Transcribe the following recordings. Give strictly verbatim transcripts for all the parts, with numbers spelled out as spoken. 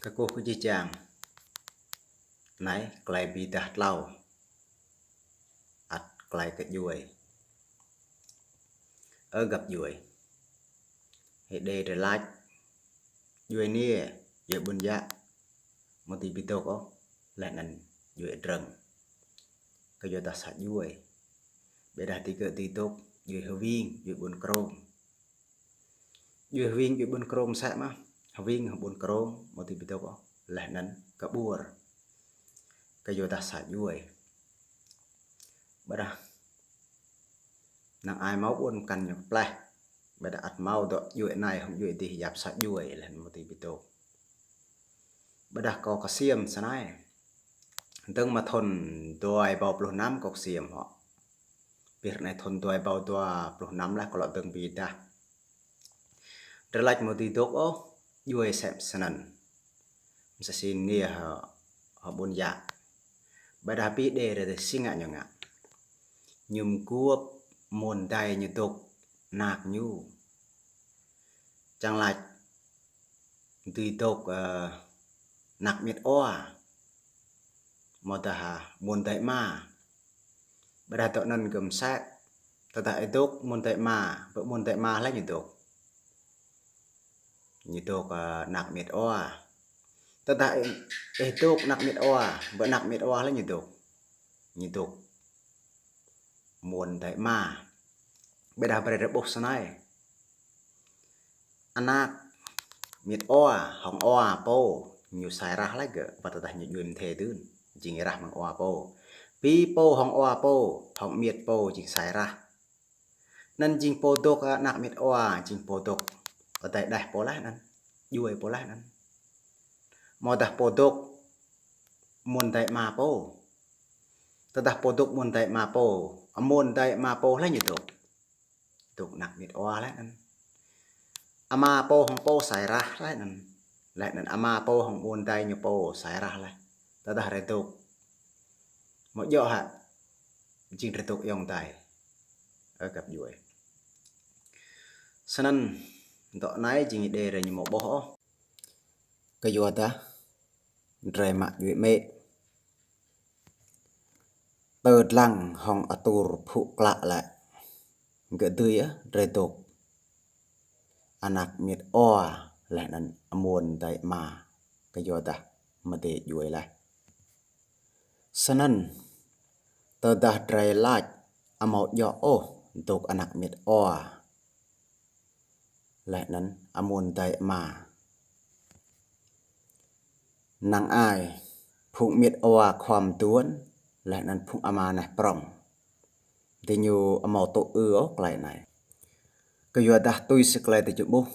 Kkuh kơ jih jang. Anei klei bi êdah tlâo. Ăt klei kơ djuê. Ơ găp djuê. Hĕ đei drei lač. Djuê aniê, djuê ƀuôn yă. Amâo dưi bi dôk ôh, leh anăn djuê adrơ̆ng. Kyuadah sa djuê. Ƀiădah digơ̆ dưi dôk, djuê H'Ving, djuê ƀuôn Krông. Djuê H'Ving, djuê ƀuôn Krông msĕ mơh. H'Ving, ƀuôn Krông, amâo dưi bi dôk ôh. Leh anăn kơ ƀuôn. Kyuadah sa djuê. Ƀiădah năng ai mâo ƀuôn mkăn ñu kpleh. Ƀiădah ăt mâo dôk djuê anei hŏng djuê dih yap sa djuê leh anăn amâo dưi bi dôk. Ƀiădah kâo ksiêm snei. Dơ̆ng mơ̆ng thŭn dua êbâo pluh năm kâo ksiêm hŏ. Bi ară anei thŭn dua êbâo dua pluh năm leh kâo lŏ dơ̆ng bi êdah. Drei lač amâo dưi dôk ôh, djuê msĕ snăn. Msĕ si aniê hŏ, hŏ ƀuôn yă. Ƀiădah bi đei drei si ngă ñu ngă. Ñu mguôp môn dai ñu dôk anak ñu. Čiăng lač dưi dôk, ơ, anak amiêt oa. Amâodah, ơ, môn dai ama. Ƀiădah dôk anăn gơ̆ msĕ. Tơdah ih dôk môn dai ama, ƀơ môn dai ama leh ñu dôk. Ñu dôk, ơ, anak amiêt oa. Tơdah ih, ih dôk anak amiêt oa, ƀơ anak amiêt oa leh ñu dôk. Ñu dôk môn dai ama. Ƀiădah brei drei ƀuh snei. Anak amiêt oa, hŏng oa pô, ñu sai rah leh gơ̆, wăt tơdah ñu djuê mdê dưn, jing rah mơ̆ng oa pô. Bi pô hŏng oa pô, hŏng amiêt pô jing sai rah. Anăn jing pô dôk, ơ, anak amiêt oa, jing pô dôk. Adei đeh pô leh anăn, djuê pô leh anăn. Amâodah pô dôk môn dai ama pô. Tơdah pô dôk môn dai ama pô, ơ, môn dai ama pô leh ñu dôk. Dôk anak amiêt oa leh anăn. Ama pô hŏng pô sai rah leh anăn. Leh anăn ama pô hŏng môn dai ñu pô sai rah leh. Tơdah drei dôk. Amâo djŏ hă. Jing drei dôk ayŏng adei. Ơ găp djuê. Snăn, dôk anei jing êdei drei ñu amâo ƀuh ôh. Kyuadah drei mă djuê amĭ. Tơ dlăng hŏng atur phŭ klă lĕ. Gơ̆ dưi, ơ, drei dôk anak amiêt oa leh anăn môn dai ama. Kyuadah mdê djuê leh. Snăn, tơdah drei lač amâo djŏ ôh dôk anak amiêt oa leh anăn môn dai ama. Năng ai, phung amiêt oa khua mduôn, leh anăn phung ama neh prŏng. Diñu amâo tŭ ư ôh klei anei. Kyuadah tui si klei diñu ƀuh,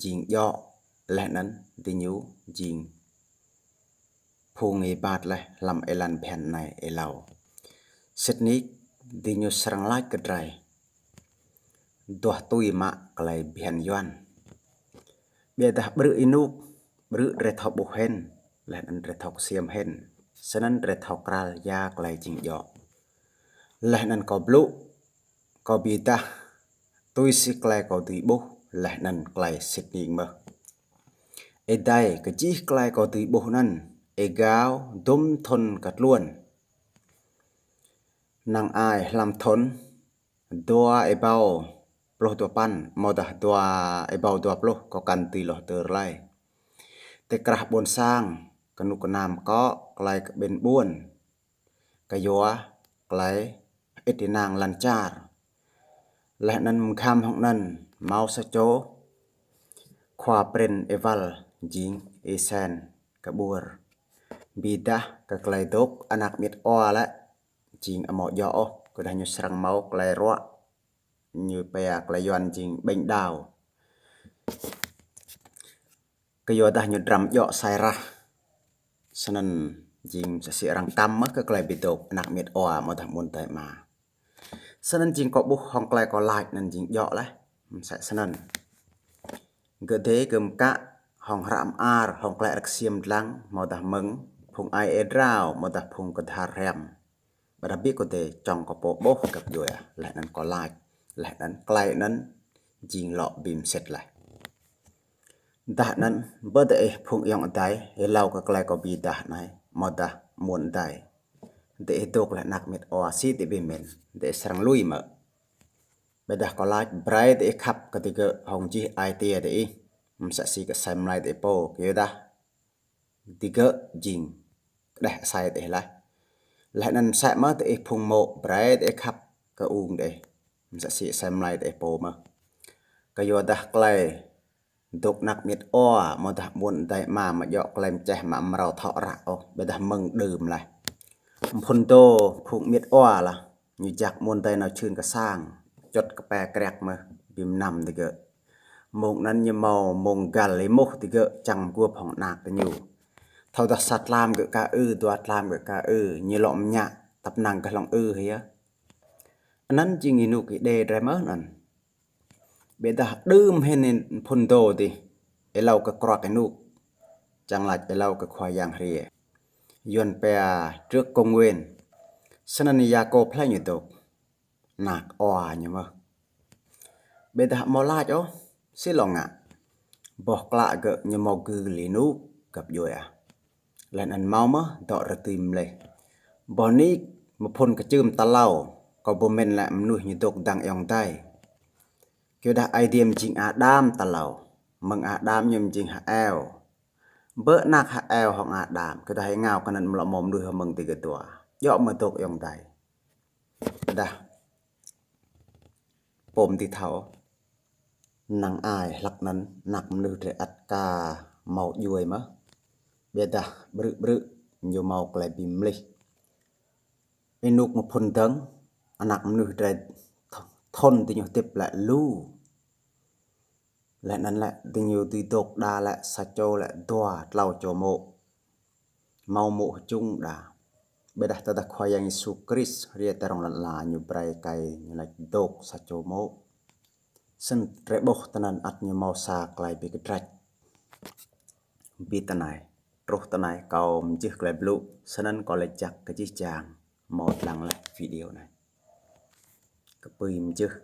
jing djŏ, leh anăn diñu jing phung êbat leh hlăm êlan bhiăn anei êlâo. Sĭt nik diñu srăng lač kơ drei. Duah tui mă klei bhiăn Yuăn. Ƀiădah ƀrư̆ ênuk, ƀrư̆ drei thâo ƀuh hĭn, leh anăn drei thâo ksiêm hĭn. Snăn drei thâo kral ya klei jing djŏ. Leh anăn kâo blŭ, kâo bi êdah, tui si klei kâo dưi ƀuh, leh anăn klei sĭt nik mơh. Êdei kơ jih klei kâo dưi ƀuh anăn, êgao dŭm thŭn kơ tluôn. Năng ai hlăm thŭn dua êbâo pluh dua păn, amâodah dua êbâo dua pluh kâo kăn dưi lŏ hdơr lei. Ti krah ƀuôn sang, knŭk kna mkŏ, klei kƀĭn ƀuôn. Kyua klei hơĭt ênang lăn čar. Leh anăn mkhăm hŏng anăn mâo sa čô khua prĭn êwăl jing Y-Sen Kƀuôr. Bi êdah kơ klei dôk anak amiêt oa lĕ jing amâo djŏ ôh, kyuadah ñu srăng mâo klei ruă. Ñu pia klei Yuăn jing bệnh đao. Kyuadah ñu drăm djŏ sai rah. Snăn jing msĕ si arăng kăm mơh kơ klei bi dôk anak amiêt oa amâodah môn dai ama. Snăn jing kâo ƀuh hŏng klei kâo lač anăn jing djŏ leh. Msĕ snăn. Gơ̆ dê gơ̆ mkă hŏng hră mơar, hŏng klei arăng ksiêm dlăng, amâodah mơ̆ng phung aê êa drao, amâodah phung kdhar hriăm. Ƀiădah bi kâo dê čŏng kâo pô ƀuh găp djuê, leh anăn kâo lač, leh anăn klei anăn jing lŏ bi msĭt leh. Dah anăn, bơ diih phung ayŏng adei, êlâo kơ klei kâo bi dah anei, amâodah amuôn adei, diih dôk leh anak amiêt awa si diih bi mĭn, diih srăng lui mơ̆? Ƀiădah kâo lač brei diih khăp kơ digơ̆ hŏng jih ai tiê diih, msĕ si kơ asei mlei diih pô, kyuadah digơ̆ jing kđeh asei diih leh. Leh anăn msĕ mơh diih phung mô̆ brei diih khăp kơ ung diih, msĕ si asei mlei diih pô mơh. Kyuadah klei dôk anak amiêt awa amâodah amuôn adei ama amâo djŏ klei mčeh mă mrâo thŏ ră ôh, ƀiădah mơ̆ng đưm leh. Mphŭn dô phung amiêt awa lah, ñu jak amuôn adei nao čhưn kơ sang, čŭt kơ pe kriăk mơh, bi mnăm digơ̆. Mông anăn ñu mâo mông găl êmuh digơ̆ čiăng mguôp hŏng anak diñu. Thâodah sa tlam gơ̆ ka ư, dua tlam gơ̆ ka ư, ñu lŏ mñă, tăp năng kơ hlŏng ư hia. Anăn jing ênuk Êđê drei mơh anăn. Ƀiădah đưm hĭn mphŭn dô dih, êlâo kơ kruak ênuk, čiăng lač êlâo kơ Khua Yang hriê, Yuăn pia trước công nguyên. Snăn Y-Yakôp hlei ñu dôk, anak awa ñu mơh. Ƀiădah amâo lač ôh, si lŏ ngă. Boh klă gơ̆ ñu mâo gưl ênuk găp djuê ah. Leh anăn mâo mơh dŏ rơtưm mlih. Boh nik mphŭn kčưm tal tlâo, kâo bi mĭn leh mnuih ñu dôk dăng ayŏng adei. Kyuadah Aê Diê mjing Ađam tal tlâo, mơ̆ng Ađam ñu mjing H'Êwơ. Bơ anak H'Êwơ hŏng Ađam, kyuadah êngao kơ anăn amâo lŏ mâo mnuih hŏng mơ̆ng digơ̆ dua. Djŏ mơ̆ dôk ayŏng adei. Ƀiădah pô mdih thâo, năng ai hlăk anăn anak mnuih drei ăt ka mâo djuê mơh. Ƀiădah ƀrư̆ ƀrư̆ ñu mâo klei bi mlih. Ênuk mphŭn dơ̆ng, anak mnuih drei thŭn diñu hdĭp lĕ lu. Leh anăn lĕ diñu dưi dôk đa lĕ sa čô lĕ dua tlâo čô mô̆. Mâo mô̆ hjŭng đa. Ƀiădah tơdah Khua Yang Yêsu Krist hriê ti rŏng lăn ala, ñu brei êkei ñu lač dôk sa čô mô̆. Snăn drei ƀuh tinăn ăt ñu mâo sa klei bi kdrăč. Bi tinei, truh tinei kâo mjưh klei blŭ, snăn kâo lač jăk kơ jih jang mâo dlăng leh video anei. Kpưi mjưh.